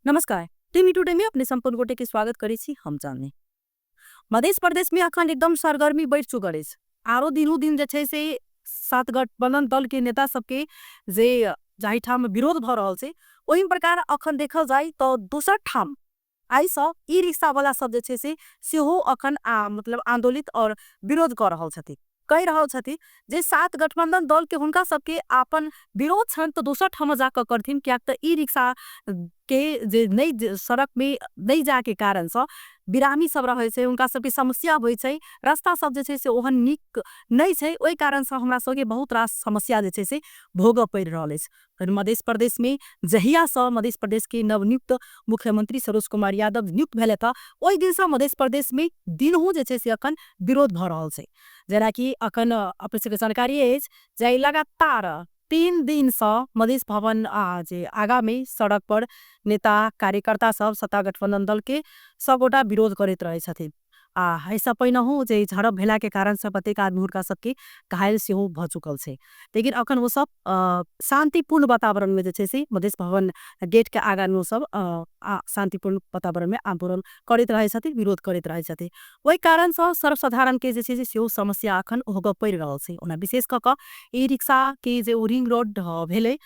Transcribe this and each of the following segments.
नमस्कार, TV today में अपने संपूर्ण गोटे के स्वागत करै छी। हम चांदनी। मध्य प्रदेश में अखन एकदम सरगर्मी बढ़ि चुकल अछि। आरो दिनों दिन जे छै से सात गठबंधन दल के नेता सबके जे जाहिठाम विरोध भऽ रहल छै, ओहि प्रकार अखन देखल जाय तऽ दोसर ठाम आइसँ ई रिक्शा वाला सब जे छै से सेहो अखन मतलब आंदोलित और विरोध कऽ रहल छथिन। कहि रहल छथिन जे सात गठबंधन दल के हुनका सबके आपन विरोध छनि तऽ दोसर ठाम जाकऽ करथिन, कियाक तऽ ई रिक्शा के जे नहि सड़क में नहि जाके कारण से बिरामी सब रहै छै, हुनका सबके समस्या होइ छै, रास्ता सब जे छै से ओहन नीक नहि छै, ओहि कारण से हमरा सबके बहुत रास समस्या जे छै से भोगऽ पड़ि रहल अछि। फेर मध्य प्रदेश में जहिया से मध्य प्रदेश के नवनियुक्त मुख्यमंत्री सरोज कुमार यादव नियुक्त भेलथि हँ, ओहि दिन से मध्य प्रदेश में दिनहु जे छै से अखन विरोध भऽ रहल छै। जेनाकि अखन अपने सबके जानकारी अछि जे लगातार 3 दिन से मधेश भवन जे आगा में सड़क पर नेता कार्यकर्ता सब सत्ता गठबंधन दल के सब गोटा विरोध करैत रहे छथिन। आ एहिसँ पहिनहु जे झड़प भेला के कारण से कतेक आदमी हुनका सबके घायल सेहो भऽ चुकल छै, लेकिन अखन ओ सब शांतिपूर्ण वातावरण में जे छै से मधेश भवन गेट के आगा में ओ सब शांतिपूर्ण वातावरण में आंदोलन करैत रहे छथिन, विरोध करैत रहे छथिन। ओहि कारण से सर्वसाधारण के जे छै से सेहो समस्या अखन भोगऽ पड़ि रहल छै। ओना विशेष कऽ कऽ ई रिक्शा के जे ओ रिंग रोड भेलै,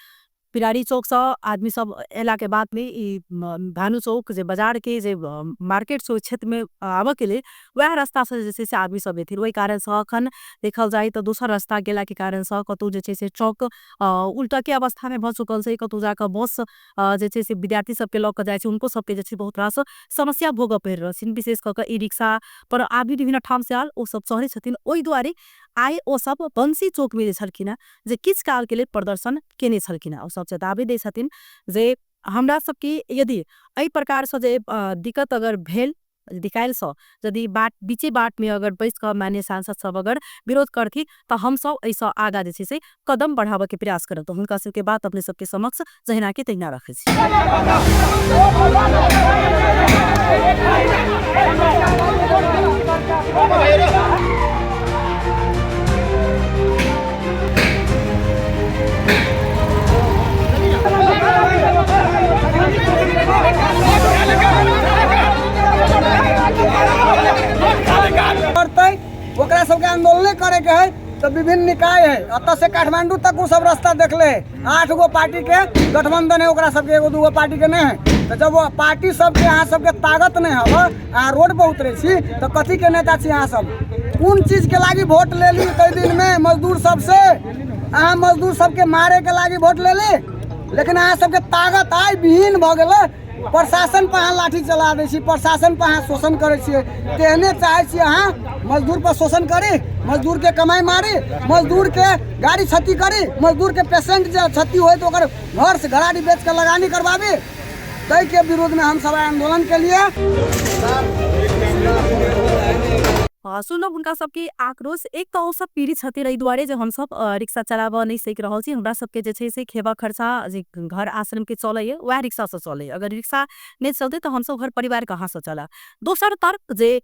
पिरारी चौक से आदमी सब एला के बाद में ई भानु चौक जे बाजार के जे मार्केट छै ओहि क्षेत्र में आबऽ के लेल वएह रास्ता से जे छै से आदमी सब एथिन। ओहि कारण से अखन देखल जाय तऽ दोसर रास्ता गेला के कारण से कतौ जे छै से चौक उल्टा के अवस्था में भऽ चुकल छै, कतौ जाकऽ बस जे छै से विद्यार्थी सबके लऽ कऽ जाइ छै, उनको सबके जे छै बहुत रास समस्या भोगऽ पड़ि रहल छै। विशेष कऽ कऽ ई रिक्शा पर आदमी विभिन्न ठाम से आयल ओ सब चढ़ै छथिन, ओहि दुआरे आइ ओ सब बंसी चौक में जे छलखिन हेँ जे किछु काल के लेल प्रदर्शन केने छलखिन हेँ। ओ सब चेतावनी दै छथिन जे हमरा सबके यदि एहि प्रकार से जे दिक्कत अगर भेल निकालि सँ यदि बाट बीचे बाट में अगर बैस कऽ माननीय सांसद सब अगर विरोध करथिन तऽ हम सब एहिसँ आगा जे छै से कदम बढ़ाबऽ के प्रयास करब। तऽ हुनका सबके बात अपने सबके समक्ष जहिना के तहिना रखै छी। करतै ओकरा सबके आंदोलने करे के है तो विभिन्न निकाय है, अतः से काठमांडू तक वो सब रास्ता देखले है। 8 गो पार्टी के गठबंधन है, ओकरा सबके एगो दूगो पार्टी के नहीं है। तो जब वो पार्टी सबके अहाँ सबके ताकत नहीं हव, अहाँ रोड पर उतरे छी तो कथी के नेता छी अहाँ सब? कोन चीज के लागी वोट ले ली तै दिन में मजदूर सबसे? अहाँ मजदूर सबके मारे के लागी वोट ले ली, लेकिन अहाँ सबके ताकत आइ विहीन भऽ गेलै। प्रशासन पर अहाँ लाठी चला दै छी, प्रशासन पर अहाँ शोषण करै छियै। तेहने चाहै छी अहाँ मजदूर पर शोषण करी, मजदूर के कमाई मारी, मजदूर के गाड़ी क्षति करी, मजदूर के पेशेंट जे क्षति होय तो ओकर घर से घराड़ी बेच के लगानी करवाबी। ताहि के विरोध में हम सब आंदोलन के लिए। सुनब हुनका सबके आक्रोश। एक तऽ ओ सब पीड़ित छथिन एहि दुआरे जे हमसब रिक्शा चलाबऽ नहि सीख रहल छी, हमरा सबके जे छै से खेबा खर्चा जे घर आश्रम के चलैए वएह रिक्शा से चलैए, अगर रिक्शा नहि चलतै तऽ हमसब घर परिवार कहाँ से चलायब। दोसर तर्क जे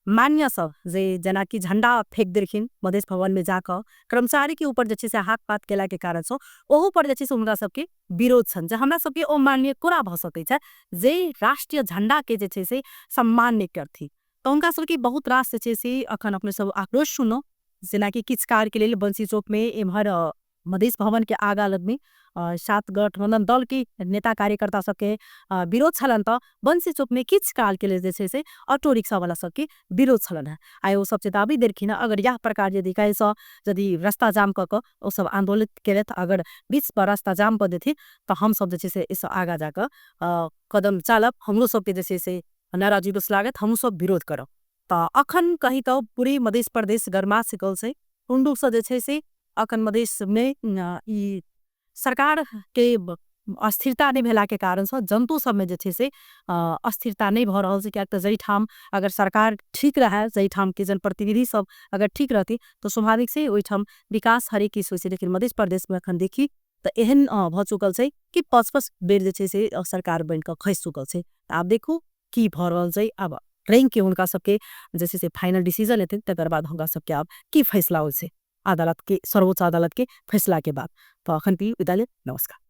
मान्य सब जे जेनाकि झंडा फेंक देलखिन मधेश भवन में जाकऽ कर्मचारी के ऊपर जे छै से हाथ पात केला के कारण से ओहू पर जे छै से हुनका सबके विरोध छनि जे हमरा सबके ओ मान्य कोना भऽ सकै छै जे राष्ट्रीय झंडा के जे छै से सम्मान नहि करथिन। तऽ हुनका सबके बहुत रास जे छै से अखन अपने सब आक्रोश सुनलहुँ। जेनाकि किछु काल के लेल बंसी चौक में एम्हर मधेश भवन के आगा लग में सात गठबंधन दल के नेता कार्यकर्ता सबके विरोध छलनि तऽ बंसी चौक में किछु काल के लेल जे छै से ऑटो रिक्शा वाला सबके विरोध छलनि हेँ। आइ ओ सब चेतावनी देलखिन हेँ अगर यह प्रकार यदि काल्हिसँ यदि रास्ता जाम कऽ कऽ ओ सब आंदोलित केलथि, अगर बीच पर रास्ता जाम कऽ देथिन तऽ हम सब जे छै से एहिसँ आगा जाकऽ कदम चालब, हमरो सबके जे छै से नारा जुलूस लागत, हमहूँ सब विरोध करब। तऽ अखन कही तऽ पूरी मधेश प्रदेश गरमा चुकल छै। कुंडूसँ जे छै से अखन मधेश में ई सरकार के अस्थिरता नहि भेला के कारण से जनतो सब में जे छै से अस्थिरता नहि भऽ रहल छै, कियाक तऽ जाहिठाम अगर सरकार ठीक रहै, जाहिठाम के जनप्रतिनिधि सब अगर ठीक रहती तऽ स्वाभाविक छै ओहिठाम विकास हरेक चीज होइ छै। लेकिन मधेश प्रदेश में अखन देखी तऽ एहन भऽ चुकल छै कि 5-5 बेर जे छै से सरकार बनि कऽ खसि चुकल छै। तऽ आब देखू की भऽ रहल छै। आब रैंक के हुनका सबके जे छै से फाइनल डिसीजन हेतै, तकर बाद हुनका सबके आब की फैसला होइ छै अदालत के, सर्वोच्च अदालत के फैसला के बाद। तो अखन विदा ले, नमस्कार।